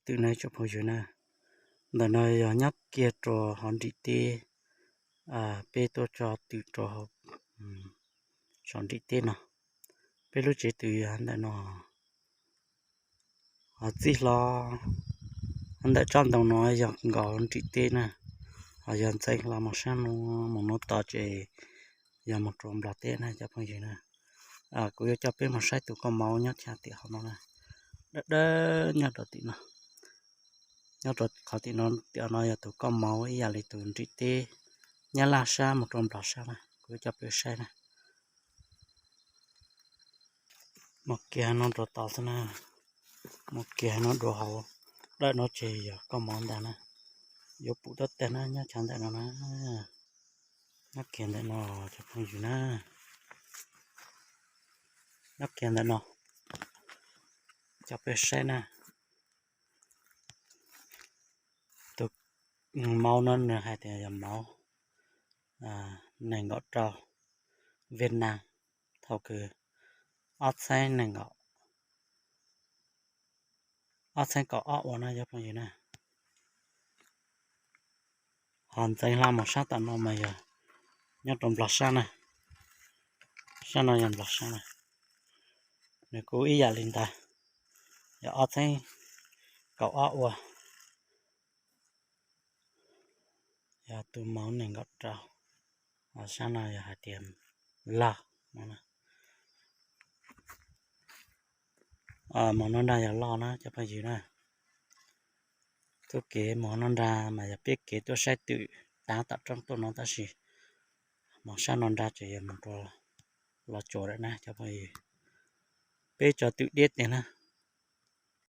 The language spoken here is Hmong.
Twm na cov phooj ywg na, ntawm no yog nyob kiag rau hauv nrim teb, peb tuaj tso twm rau saum nrim teb no. Peb lub tsev twm yog ntawm no, ho txij hlo ntawm tsob ntoo no yog nkaus nrim teb na, ho yog ntxeev hlo mus sab no, mus no tos ces yog mus rau Nplog teb na cov phooj ywg na. Kuv yuav coj peb mus saib tus kauj maum nyob chav tim hauv no na, dawb dawb nyob rau tim no. Nyob rau qhov tim no, tim no yog tus kauj maum ib yam li tus nrim teb Nyab Laj sab mus rau Nplog sab na, kuv yuav coj peb saib na. Mus kiag no rau tod xwb na, mus kiag no dua hauv dawm no ces yog kauj maum ntag na. Yuav pum tab tag na nyob chav ntawm no na, nyob kiag ntawm no cov phooj ywg na, nyob kiag ntawm no, coj peb saib na. Tus maum no nws hais tias yog maum nees nkaum rau Vietnam thaum kws ob txhiab nees nkaum, ob txhiab kaum ob ua na cov phooj ywg na. Ho ntxeev hlo mus sab tom no mas yog nyob rau Nplog sab na, sab no yog Nplog sab na. Nws kuj ib yam li ntawd, yog ob txhiab kaum ob ua, yog tus maum nees nkaum rau, sab no yog hais tias log, maum no nrag yog log na cov phooj ywg na. Txoj kev mus no nrag mas yog peb kev tuaj saib twm tav tom roob tuaj no tab sis mus sab no nrag ces yog mus rau Los Tsuas lawm na cov phooj ywg. Peb tso twm diab tiag na,